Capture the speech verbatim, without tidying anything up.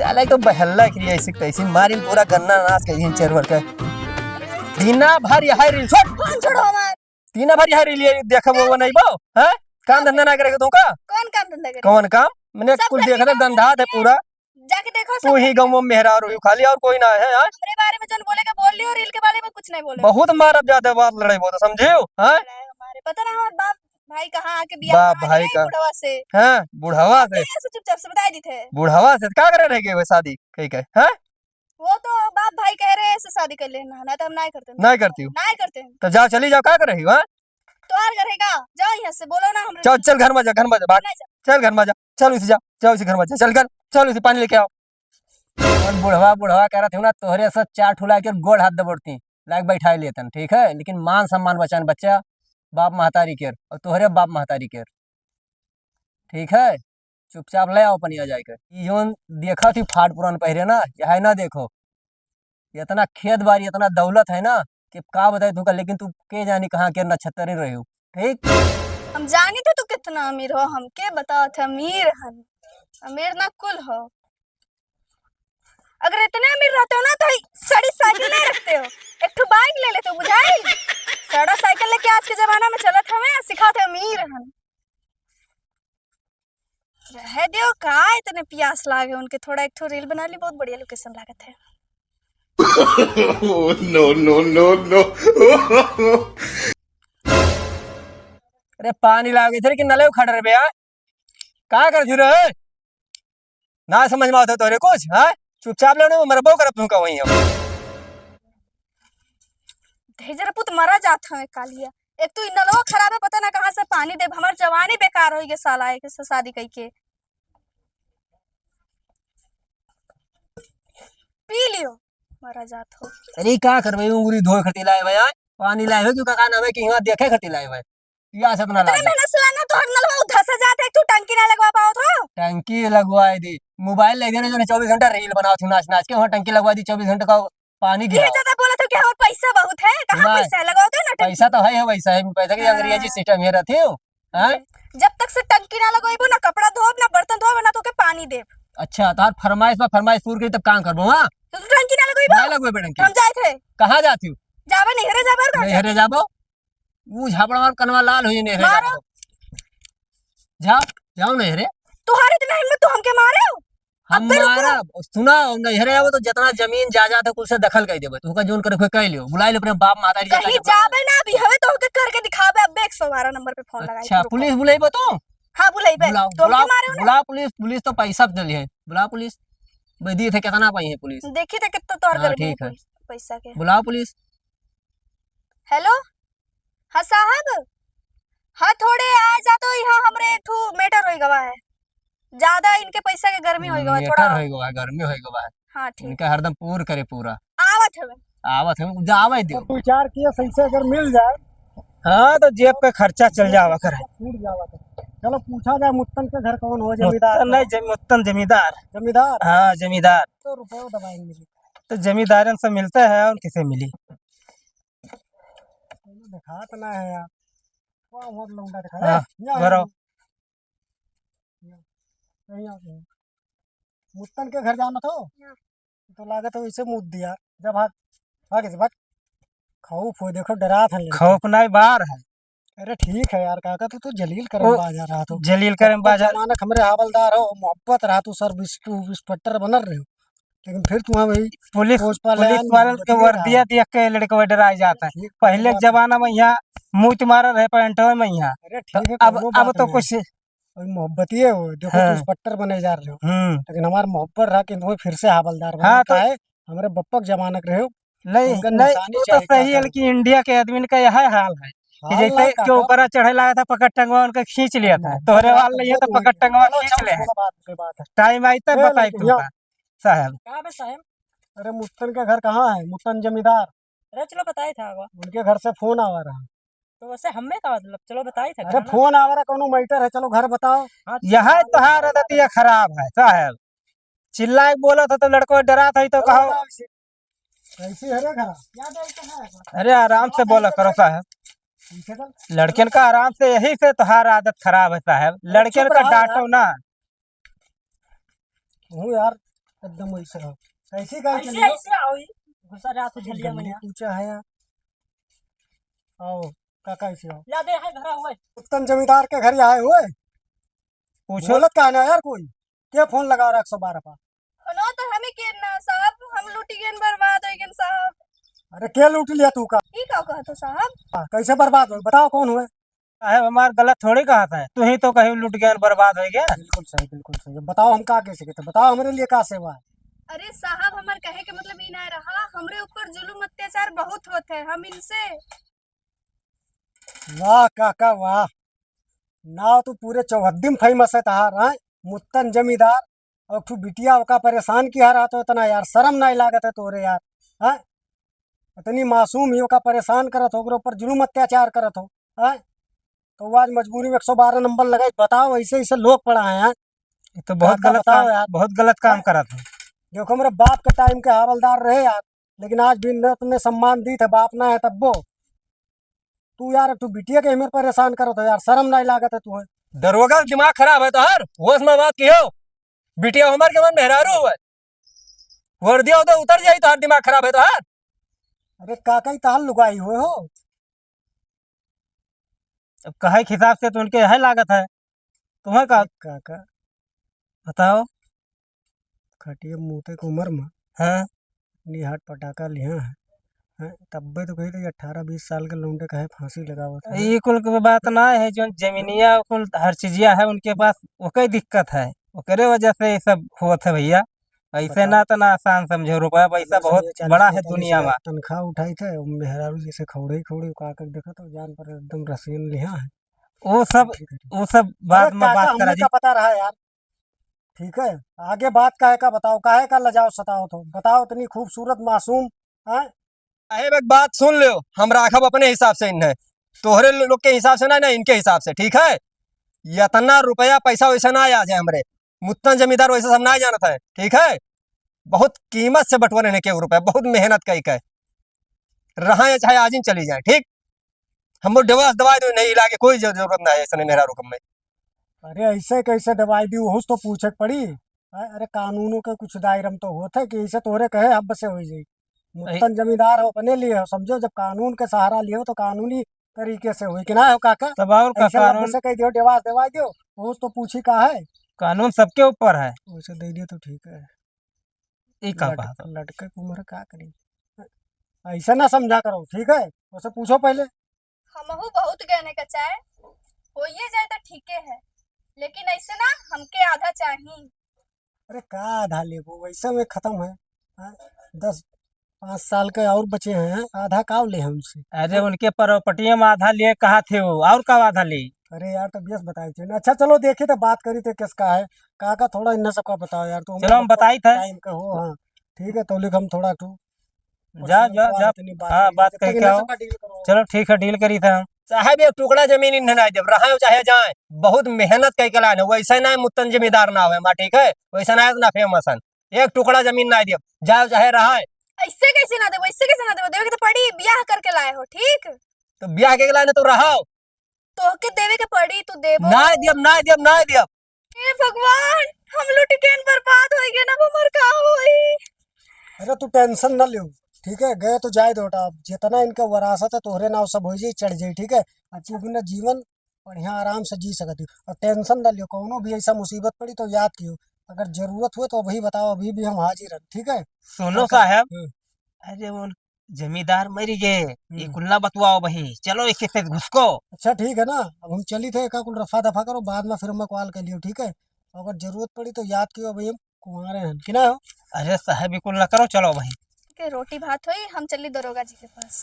साला एक तो बहल्ला के लिए ऐसी तैसी मारी, पूरा गन्ना नाश कर दी चेरवर के। दिना भर यही reel छोड़। कौन छोड़ो हमार? दिना भर यही reel ये देखबो, वो नहीं बो, हैं? काम धंधा ना करे तुमका? कौन काम धंधा करे? कौन काम? मैंने सब कुल घर देख के रहे, काम धंधा है करते हैं। पूरा। जाके देखो, तू सब ही घर के गाँव में मेहरारू हो खाली, और कोई ना है, हैं? हमरे बारे में जौन बोले के बोल लियो, reel के बारे में कुछ नहीं बोले। बहुत मारब ज्यादा बात लड़ाई बहुत, समझियो, हैं? लड़ाई हमारे, पता ना हमार बाप भाई कहाँ आके बियाह बाप करा भाई ले का। बुढ़वा से। हैं? बुढ़वा से? ऐसे चुपचाप से बताई दी थे। बुढ़वा से का करे रह गए शादी कही के, हैं? वो तो बाप भाई कह रहे हैं, ऐसे शादी कर लेना, ना तो हम ना ही करते हैं। ना ही करती हूँ? ना ही करते हैं। तो जाओ, चली जाओ, का कर रही हो, हैं? तोहार घर है का? जाओ यहाँ से, बोलो ना हमरे चल, से। चल घर में जा, घर में जा, भाग। नहीं जा। चल घर में जा, चल उसे जा, जाओ उसे घर में जा, चल घर, चल उसे पानी लेके आओ। और बुढ़वा, बुढ़वा कह रहा था ना, तोहरे सब चार ठुला के गोड़ हाथ दबोड़ती, लायक बैठा लेतन, ठीक है? लेकिन मान सम्मान बचान बच्चा, बाप महतारी केर, और तोहरे बाप महतारी केर, ठीक है? चुपचाप ले आओ पनिया जाए के। ई जौन देखा थी फाट पुरान पहिरे ना, यह ना देखो। इतना खेत बारी, इतना दौलत है ना कि का बताई तुमका, लेकिन तू के जानी कहाँ के नक्षत्र रहे हो, ठीक? हम जानी थे तू कितना अमीर हो, हम के बताओ थे अमीर हन, अमीर ना कुल हो। अगर इतने अमीर रहते हो ना तो ई सड़ी साइकिल नहीं रखते हो, एक ठो बाइक ले लेते हो, बुझाई? सड़ा साइकिल लेके आज के जमाना में चलत हमें, सिखाते अमीर हन। रहे दियो, का इतने पियास लागे उनके, थोड़ा एक ठो reel बना ली, बहुत बढ़िया location लागत है। Oh, no, no, no, no। अरे पानी लागे थे कि नले उखड़ रहे बे, यार? का कर फिर रे? ना समझ में आवत है तोहरे कुछ, हाँ? चुपचाप लेने में मरबो करब तुमका वहीं हम। दहिजरा पुत मरा जात हवे कालिया। एक तो ई नलवा खराब है, पता ना कहाँ से पानी देब। हमार जवानी बेकार होई गे साला एक से शादी कई के। पी लियो, मरा जात हो। अरे का करबे, उंगरी धोए खती लाए भाई, आय? पानी लाए हो कि का नाम है कि यहाँ देखे खती लाए भाई? पियास इतना इतने लागे। मेहनत से लाना तो हर नलवा धसा जात है, तू टंकी ना लगवा पाओ तो। टंकी लगवाए दी, मोबाइल ले देने जो चौबीस घंटा reel बनाओ थी नाच नाच के, वहाँ टंकी लगवा दी, चौबीस घंटा का पानी ये गिराओ। ज्यादा बोला था कि हमार पैसा बहुत है, कहाँ सुना है? पैसा है? लगाओ दो ना टंकी। पैसा तो है, है वैसा है, पैसा की हाँ। अंग्रेजी system ये रहती हो, हैं? जब तक से टंकी ना लगवाइबो, ना कपड़ा धोब, ना बर्तन धोब, ना तोके पानी देब। अच्छा, तोहार फरमाइश पर फरमाइश पूर करी तब काम करबो, हाँ? तो तू टंकी ना लगवाइबो? ना लगवाइबे टंकी। हम जाए थे। कहाँ जाती हो? जाबे नैहरे जाबे और कहाँ नैहरे जाबे? जाबो? ऊ झापड़ा मार कनवा लाल हो जाई, नैहरे मारो। जाबो। जाओ, जाओ नैहरे। तोहार इतना हिम्मत, तू हमके मारे हो? हम अबे रुको। मारब, सुना, नैहरे आबो तो जितना जमीन जायदाद है, कुल से दखल कर देबे। तू का जोन करे, कोई कह लियो, बुला ले अपने बाप, माता जी, कहीं चाचा, जाबे ना, अभी हवे तो होके करके दिखाबे। अबे एक सौ बारह नंबर पे फोन लगाई, अच्छा, रुको। पुलिस बुलाइबो तो? हाँ, बुलाइबे। बुलाओ, तो हमके बुलाओ, मारे हो ना? बुलाओ पुलिस, पुलिस तो पैसा दे लिए, बुलाओ पुलिस, भाई दी थे, कितना पाई है पुलिस? देखी थे कितना तोहर हाँ, गर्मी है ठीक है। पुलिस, पैसा के। बुलाओ पुलिस। हेलो, हाँ साहब, हाँ थोड़े आ जा तो, यहाँ हमरे एक ठो matter होई गवा है, ज्यादा इनके पैसा के गर्मी होई गवा है, matter थोड़ा। होई गवा है, गर्मी होई गवा है। हाँ, ठीक। इनका हरदम पूर करे पूरा। आवत हवे। आवत हवे, जा आवे दियो। दो चार केस ऐसे अगर मिल जाए। हाँ, तो जेब पे खर्चा चल जावा करे। छूट जावा करे। चलो पूछा जाए मुत्तन के घर कौन हो, जमींदार मुत्तन कौन? नहीं, जम-, मुत्तन जमींदार। जमींदार? हाँ, जमींदार। तो रुपये दबाएंगे। तो जमींदारन से मिलते हैं और किसे मिली? चलो, दिखात ना है यार। वाह, बहुत लौंडा दिखा रहा है। हाँ, यहाँ भरो। यहाँ, यहाँ, यहाँ। मुत्तन के घर जाना तो? हाँ। तो लागत है वैसे मुद्द दिया। जब भाग, भाग इसे भाग। खौफ हो, देखो, डरात है लड़का। खौफ नहीं, बार है। अरे ठीक है यार काका, तू तो जलील करम ओ, बाज रहा तू। जलील करम बाज। अचानक हमरे हवलदार हो, मोहब्बत रहा तू सर, बिस-, तू इंस्पेक्टर बनल रहे हो। लेकिन फिर तू वहाँ वही पुलिस, फौज वाले पुलिस आए, वालन के बदले वर्दिया रहा। देख के लड़कवा डराई जाता है। ठीक पहले के बात है। जमाना में यहाँ मूत मारा रहे पैंटवा में यहाँ। अरे तो ठीक है, अब, कौनो अब बात तो नहीं। कुछ वही मोहब्बतिये हो, देखो तू हाँ। इंस्पेक्टर बने जा रहे हो। हम्म। लेकिन हमार मोहब्बत रहा कि तुम्हें फिर से हवलदार बना हाँ, तो काहे? हमरे बप्पक जमानक रहे हो। नहीं, उनका नहीं, निशानी वो तो चाहे का सही है, करो। लेकिन इंडिया के आदमी का यह हाल है कि हाल जैसे ना केहू काका। ऊपरा चढ़े लगा था, पकड़ टंगवा उनका खींच लिया था। हाँ, तोहरे बात हाल नहीं है तो बहुत पकड़ है। टंगवा चलो, खींच छोड़ो, ले। छोड़ो, बात पे बात है। टाइम आई तब ए, बताई लड़के, तुमका। साहब। का बे साहब? अरे मुत्तन का घर कहाँ है? मुत्तन जमींदार। अरे चलो बताई था आगवा। उनके घर से फोन आवा रहा। तो वैसे हमें का मतलब? चलो बताई था अरे घर ना। फोन आवा रहा, कौनो मैटर है, चलो घर बताओ। हाँ, यह चलो। तोहार आदतिया खराब है साहब। चिल्ला के बोला था तो लड़को डरा था ही तो कहो। कैसी है रे घर? अरे आराम से बोला करो साहब। पीछे चल। लड़कन का आराम से, यही से तोहार आदत खराब है साहब। अरे लड़कन चुप का रहो यार। डांटो ना। तू यार एकदम वैसे हो। कैसी गाय ऐसे, चली हो? ऐसे आओ, ई घुसा रहा तो झलिया में। पूछा है यार। आओ, काका ऐसे आओ। या दे है घरा हुए। उत्तम जमींदार के घर आए हुए। पूछो। बोलत का है ना यार कोई? के फोन लगा रहा एक सौ बारह पर? फोनो तो हमें के ना साहब, हम लूटी गए, बर्बाद हो गए साहब। अरे के लूट लिया तू का? ई का कहत हो साहब? हाँ, कैसे बर्बाद हो? बताओ कौन हुए? साहब, हमार गलत थोड़ी कहत है, तू ही तो कहीं लूट गया, बर्बाद हो गया। बिल्कुल सही, बिल्कुल सही। बताओ हम का कैसे कहते, बताओ हमरे लिए का सेवा है? अरे साहब, हमार कहे के मतलब ई ना रहा, हमरे ऊपर जुल्म अत्याचार बहुत होत है, हम इनसे वाह काका वाह, नाव तो पूरे चौहद्दी में फेमस है तहार, हैं? मुत्तन जमींदार, और तू बिटिया ओका परेशान किया रहा तो इतना यार, शर्म नहीं लागत है तोरे यार, हैं? इतनी मासूम ही ओका परेशान करत हो, ओकरे ऊपर जुल्म अत्याचार करत हो, हैं? तो वो आज मजबूरी में एक सौ बारह नंबर लगाई, बताओ ऐसे ऐसे लोग पड़ा है, हैं? ये तो बहुत काका गलत बताओ काम, यार। बहुत गलत काम हैं? करत हो। देखो मेरे बाप के टाइम के हवलदार रहे यार, लेकिन आज भी न तुम्हें सम्मान दी थे, बाप ना है तब्बो। तू यार, तू बिटिया के हमें परेशान करत हो यार, शर्म नहीं लागत है तुम्हें? दरोगा, दिमाग खराब है तोहार, होश में बात कियो। बिटिया हमार के मन मेहरारू हुआ है, वर्दिया उधर उतर जाई, तोहार दिमाग खराब है तोहार। अरे काका, ई तहार लुगाई हुए हो? अब कहे के हिसाब से तो उनके है लागत है, तुम्हें का? अरे काका, बताओ। खटिया मूते के उम्र में हाँ। इतनी हाथ पटाखा लिहा है, हैं? तब्बे तो कही थे कि अठारह बीस साल के लौंडे काहे फांसी लगावत है। ये कुल के बात ना है, जो जमीनिया कुल हर चीजिया है उनके पास, ओके दिक्कत है, ओकरे वजह से ये सब होत है भैया। ऐसे बताओ। ना तो ना आसान समझो, रुपया पैसा दस बहुत हजार, चालीस बड़ा है पैंतालीस दुनिया हजार में। तनख्वाह उठाई थे, मेहरारू जैसे खौड़े ही खौड़े का कर देखा तो जान पर एकदम रसीन लिहा है। वो सब, ठीक है, ठीक। वो सब बाद अरे में काका, बात करा हमने जी। का पता रहा यार। ठीक है, आगे बात काहे का बताओ, काहे का लजाओ सताओ तो बताओ, इतनी खूबसूरत मासूम, हैं? साहेब, एक बात सुन लो, हम राखब अपने हिसाब से इन्हें, तोहरे लो-, लोग के हिसाब से ना, ना इनके हिसाब से, ठीक है? इतना रुपया पैसा वैसा ना आ जाए हमरे, मुत्तन जमींदार वैसे सब ना जानत है, ठीक है? बहुत कीमत से बटोरे ने के रुपया, बहुत मेहनत कई के रहा है, चाहे आज ही चली जाए, ठीक? हमको डिवोर्स दवाई दो, नहीं लागे, कोई जरू-, जरूरत ना है ऐसे मेहरारू कम में। अरे ऐसे कैसे दवाई दी, उहुस तो पूछे के पड़ी। अ-, अरे कानूनों के कुछ दायरा में तो होत है कि ऐसे तोहरे कहे हब से हो जाई। मुत्तन जमींदार हो, अपने लिए हो, समझो, जब कानून के सहारा लियो तो कानूनी तरीके से होई कि ना हो काका? तब और का ऐसे लब कानून से कह दियो, डिवोर्स दवाई दियो, उहुस तो पूछी का है? कानून सबके ऊपर है। वैसे दे दियो तो ठीक है। ई का लट-, बात है? लटके के उम्र का करी? ऐसे ना समझा करो, ठीक है? उसे पूछो पहले। हमहू बहुत गहने का चाहे, होइए जाए तो ठीके है, लेकिन ऐसे ना, हमके आधा चाही। अरे का आधा लेबो, वैसे में खत्म है। हाँ, दस, पाँच साल के और बचे हैं, आधा का ले हमसे? अरे उनके प्रॉपर्टी में आधा लिए कहा थे वो, और का आधा ले? अरे यार, तो बेस बताए थे ना। अच्छा चलो, देखी तो बात करी थे किसका है, का का थोड़ा इन्ना सबका बताओ यार, तो चलो, हम बताई थे। टाइम का हो, हाँ, ठीक है, तो लिख हम थोड़ा तू जा, जा, जा। हाँ, बात करके आओ। चलो, ठीक है, डील करी था हम। साहब, एक टुकड़ा जमीन इन्हें ना देब, रहे चाहे जाए। बहुत मेहनत कई के लाए, वैसे ना मुत्तन जमींदार ना हुए, माँ, ठीक है, वैसे ना इतना फेमस है। एक टुकड़ा जमीन ना देब, जाओ चाहे रहे। ऐसे कैसे ना देबो, ऐसे कैसे ना देबो? देवे के तो पड़ी, ब्याह करके लाए हो, ठीक? तो ब्याह के लाए ना तो रहो। तोहके देवे के पड़ी, तू देबो। ना देब, ना देब, ना देब। हे भगवान, हम लुटिकेन बर्बाद हो गए ना, अब हमार का होई? अरे तू टेंशन ना लियो, ठीक है, गए तो जाए दो बेटा, अब जितना इनका वरासत है तोहरे नाव सब हो जाई, चढ़ जाई, ठीक है। अब तू अपना जीवन बढ़िया आराम से जी सकती हो और टेंशन ना लियो, कौनो भी ऐसा मुसीबत पड़ी तो याद कियो, अगर जरूरत हुए तो अभी बताओ, अभी भी हम हाजिर हैं, ठीक है। सुनो काका, साहब, हम्म। अरे वो जमींदार मरी गए, ये हम्म। कुल ना बतवाओ बही, चलो इसी से घुसको। अच्छा ठीक है ना, अब हम चली थे, का कुल रफा दफा करो, बाद में फिर हमें कॉल कर लियो, ठीक है। अगर जरूरत पड़ी तो याद कियो, अभी हम कुंवारे हैं कि ना हो। अरे साहब, ये कुल ना करो, चलो बही। के रोटी भात होई, हम चली दरोगा जी के पास।